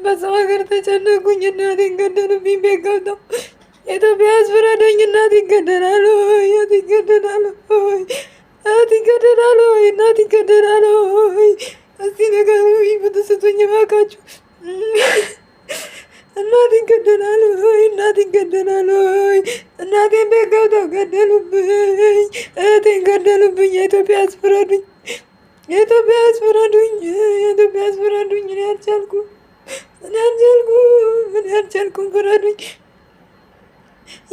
በሰው ሀገር ተጨነኩኝ። እናቴን ገደሉብኝ። ቤት ገብተው የኢትዮጵያ ሕዝብ ረዳኝ። እናቴ ይገደላሉ፣ እናቴ ይገደላሉ፣ እናቴ ይገደላሉ፣ እናቴ ይገደላሉ። እስቲ ንገሩኝ፣ ብትስቱኝ እባካችሁ። እናቴ ይገደላሉ፣ እናቴ ይገደላሉ። እናቴን ቤት ገብተው ገደሉብኝ፣ እህቴን ገደሉብኝ። የኢትዮጵያ ሕዝብ ፍረዱኝ፣ የኢትዮጵያ ሕዝብ ፍረዱኝ፣ የኢትዮጵያ ሕዝብ ፍረዱኝ። እኔ አልቻልኩም፣ እኔ አልቻልኩም፣ እኔ አልቻልኩም። ፍረዱኝ፣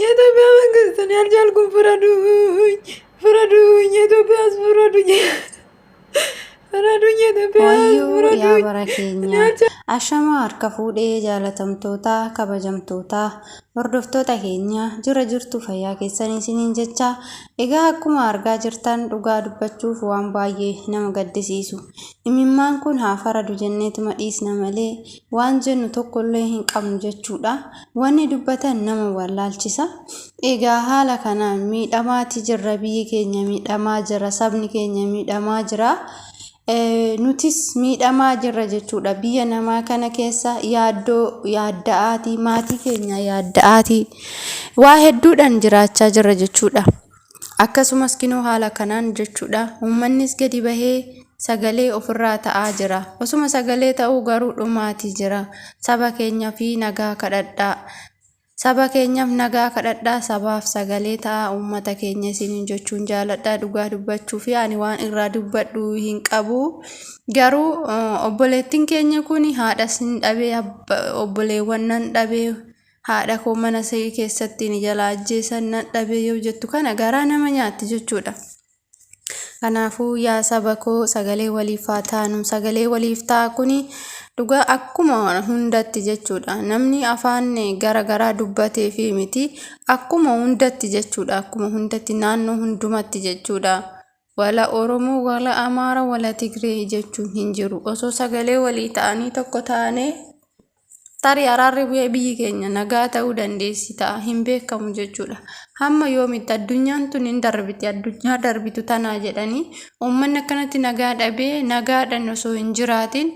የኢትዮጵያ መንግስት፣ እኔ አልቻልኩም። ፍረዱኝ፣ ፍረዱኝ፣ የኢትዮጵያ ሕዝብ ፍረዱኝ፣ ፍረዱኝ፣ የኢትዮጵያ ሕዝብ Wayyoo yaa ፍረዱኝ። bara እኔ keenya! አልቻልኩም። Ashamaa harka fuudhee, jaalatamtoota, kabajamtoota, hordoftoota keenya, jira jirtu? Fayyaa keessanii isiniin jecha. Egaa akkuma argaa jirtan, dhugaa dubbachuuf waan baay'ee nama gaddisiisu. Imimmaan kun haa faradu jenneetuma dhiisna malee waan jennu tokkollee hin qabnu jechuudha. Wanni dubbatan nama wallaalchisa. Egaa haala kanaan miidhamaati jirra, biyyi keenya miidhamaa jira, sabni keenya miidhamaa jira. Nutis miidhamaa jirra jechuudha. Biyya namaa kana keessa yaaddoo yaadda'aatii, maatii keenya yaadda'aatii, waa hedduudhaan jiraachaa jirra jechuudha. Akkasumas kinoo haala kanaan jechuudha. Uummannis gadi bahee sagalee ofirraa ta'aa jira. Osuma sagalee ta'uu garuu dhumaatii jira. Saba keenya fi nagaa kadhadhaa. Saba keenyaaf nagaa kadhadhaa, sabaaf sagalee ta'aa uummata keenya isiniin jechuun jaaladha. Dhugaa dubbachuu fi ani waan irraa dubbadhu hin qabu. Garuu obboleettiin keenya kun haadhas hin dhabee, obboleewwan nan dhabee, haadha koo mana isii keessatti ni jalaa ajjeesan nan dhabee yoo jettu, kana garaa nama nyaatti jechuudha. Kanaafuu yaa saba koo, sagalee waliif haa taanu. Sagalee waliif ta'a. Kuni dhugaa akkuma hundatti jechuudha. Namni afaan gara garaa dubbatee fi miti, akkuma hundatti jechuudha. Akkuma hundatti, naannoo hundumatti jechuudha. Wala Oromoo, wala Amaara, wala Tigree jechuun hin jiru. Osoo sagalee walii ta'anii tokko taanee, tarii araarri bu'ee biyyi keenya nagaa ta'uu dandeessi ta'a, hin beekamu jechuudha. Hamma yoomitti addunyaan tun hin darbiti, addunyaa darbitu tanaa jedhanii uummanni akkanatti nagaa dhabee, nagaadhaan osoo hin jiraatin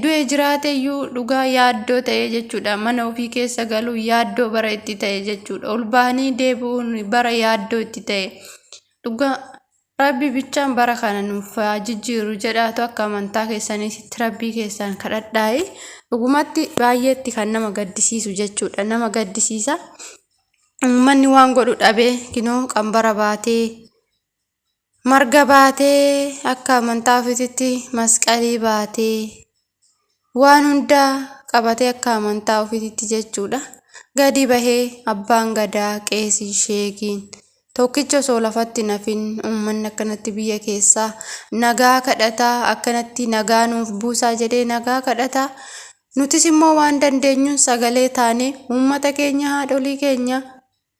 du'e jiraate iyyuu dhugaa yaaddoo ta'e jechuudha. Mana ofii keessa galuu yaaddoo bara itti ta'e jechuudha. Ol bahanii deebi'uun bara yaaddoo itti ta'e. Dhugaa Rabbi bichaan bara kana nuuf haa jijjiiru jedhaatu akka amantaa keessaniitti Rabbii keessan kadhadhaayi. Dhugumatti baay'eetti kan nama gaddisiisu jechuudha. Nama gaddisiisa. Uummanni waan godhu dhabee kinoo qambara baatee, marga baatee, akka amantaa ofiitti masqalii baatee, waan hundaa qabatee akka amantaa ofiitti jechuudha. Gadi bahee abbaan gadaa, qeesii, sheekiin tokkicha osoo lafatti hin hafin, uummanni akkanatti biyya keessaa nagaa kadhataa, akkanatti nagaa nuuf buusaa jedhee nagaa kadhataa. Nutis immoo waan dandeenyuun sagalee taanee uummata keenya, haadholii keenya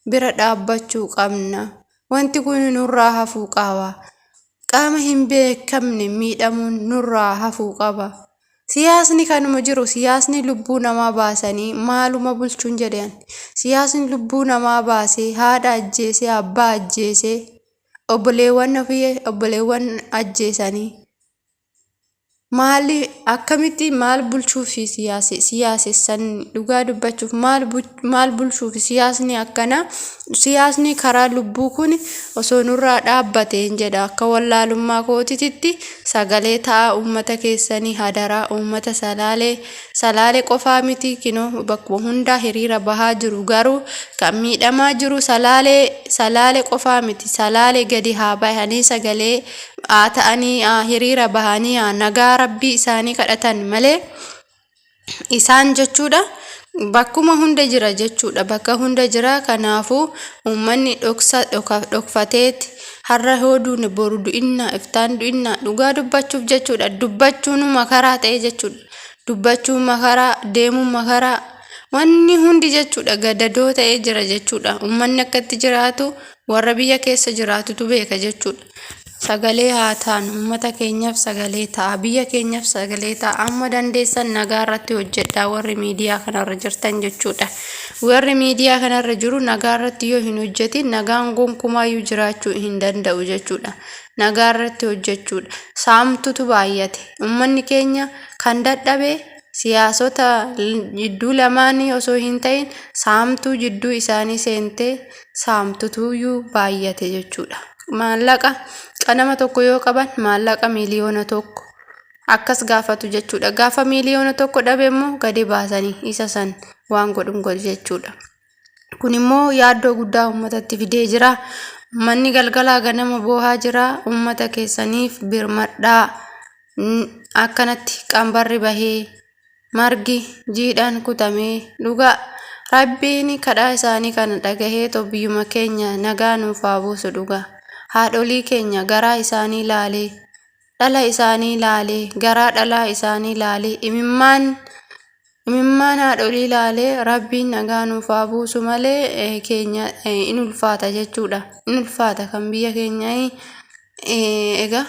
bira dhaabbachuu qabna. Wanti kun nurraa hafuu qaba. Qaama hin beekamne miidhamuun nurraa hafuu qaba. Siyaasni kanuma jiru, siyaasni lubbuu namaa baasanii maaluma bulchuun jedhan. Siyaasni lubbuu namaa baasee, haadha ajjeesee, abbaa ajjeesee, obboleewwan ofii obboleewwan ajjeesanii maali, akkamitti maal bulchuufi siyaasessan? Dhugaa dubbachuuf maal bulchuufi siyaasni akkana, siyaasni karaa lubbuu kun osoo nurraa dhaabbateen jedha akka wallaalummaa kootitti. Sagalee ta'a uummata keessanii hadaraa. Uummata Salaalee, Salaalee qofaa miti, kinoo bakkuma hundaa hiriira bahaa jiru. Garuu kan miidhamaa jiru Salaalee, Salaalee qofaa miti. Salaalee gadi haa bahanii, sagalee haa ta'anii, haa hiriira bahanii, haa nagaa Rabbii isaanii kadhatan malee isaan jechuudha. Bakkuma hunda jira jechuudha, bakka hunda jira. Kanaafuu uummanni dhoksa dhokfateeti har'a yoo duune boru du'inna, iftaan du'inna. Dhugaa dubbachuuf jechuudha, dubbachuun makaraa ta'e jechuudha. Dubbachuun makaraa, deemuun makaraa, wanni hundi jechuudha gadadoo ta'ee jira jechuudha. Uummanni akkatti jiraatu warra biyya keessa jiraatutu beeka jechuudha. Sagalee haa taanu, uummata keenyaaf sagalee ta'a, biyya keenyaaf sagalee ta'a. Amma dandeessan nagaa irratti hojjedhaa, warri miidiyaa kanarra jirtan jechuudha. Warri miidiyaa kanarra jiru nagaa irratti yoo hin hojjetin, nagaan gonkumaayyuu jiraachuu hin danda'u jechuudha. Nagaa irratti hojjechuudha. Saamtutu baay'ate. Uummanni keenya kan dadhabe Siyaasota jidduu lamaanii osoo hin ta'in saamtuu jidduu isaanii seentee saamtutuyyuu baay'ate jechuudha. Maallaqa qanama tokko yoo qaban maallaqa 1,000,000 akkas gaafatu jechuudha. Gaafa 1,000,000 dhabe immoo gadi baasanii isa san waan godhuun godhu jechuudha. Kun immoo yaaddoo guddaa uummatatti fidee jira. Uummanni galgalaa ganama boohaa jira. Uummata keessaniif birmadhaa. Akkanatti qambarri bahee margi jiidhaan kutamee dhugaa Rabbiin kadhaa isaanii kana dhagahee too biyyuma keenya nagaa nuuf haa buusu dhugaa. Haadholii keenya garaa isaanii laalee dhala isaanii laalee garaa dhalaa isaanii laalee imimmaan imimmaan haadholii laalee Rabbiin nagaa nuuf haa buusu malee keenya in ulfaata jechuudha. In ulfaata kan biyya keenyaa egaa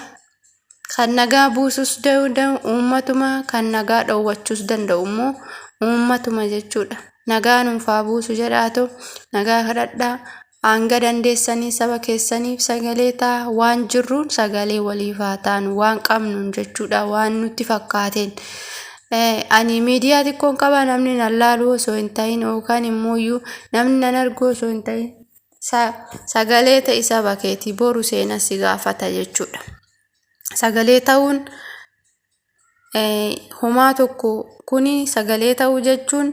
kan nagaa buusus danda'u uummatuma, kan nagaa dhoowwachuus danda'u immoo uummatuma jechuudha. Nagaa nuuf haa buusu jedhaatu nagaa kadhadhaa. Hanga dandeessanii saba keessaniif sagalee ta'a. Waan jirruun sagalee waliif haa taanu, waan qabnuun jechuudha, waan nutti fakkaateen. Ani miidiyaa xiqqoon qaba, namni nan laalu osoo hin ta'in yookaan immoo namni nan argu osoo hin ta'in sagalee ta'i saba keetii, boru seena si gaafata jechuudha. Sagalee ta'uun homaa tokko kuni sagalee ta'uu jechuun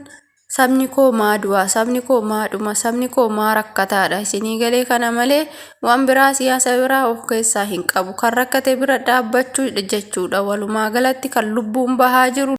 sabni koo maa du'a, sabni koo maa dhuma, sabni koo maa rakkataadha isinii galee. Kana malee waan biraa siyaasa biraa of keessaa hin qabu. Kan rakkate bira dhaabbachuu jechuudha. Walumaa galatti kan lubbuun bahaa jiru.